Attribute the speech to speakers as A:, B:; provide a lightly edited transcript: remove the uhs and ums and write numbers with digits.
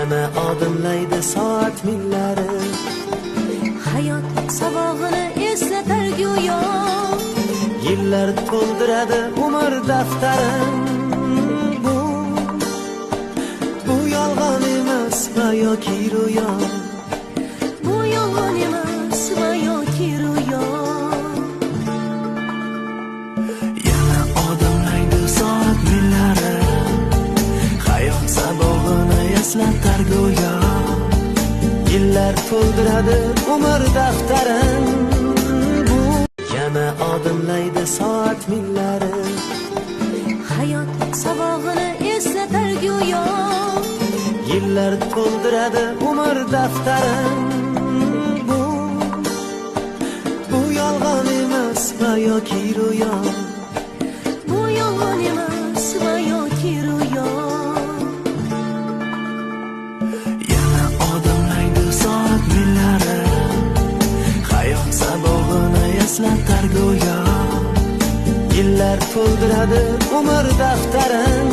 A: Yana odimlaydi soat millari.
B: Hayot sabog'ini eslatar go'yo.
A: Yillar to'ldiradi umr daftarin. Bu yolg'on emas va yoki ro'yo.
B: Bu yolg'on emas va yoki ro'yo.
A: Yana odimlaydi soat millari. Hayot sabog'ini eslatar go'yo. Yillar to'ldiradi umr daftarin. Bu yana odimlaydi soat millari.
B: Hayot sabog'ini eslatar go'yo.
A: Yillar to'ldiradi umr daftarin. Bu yolg'on emas va yoki ro'yo.
B: Bu yolg'on emas va yoki ro'yo.
A: Yana odimlaydi soat millari. Hayot sabog'ini eslatar go'yo. Yillar to'ldiradi umr daftarin.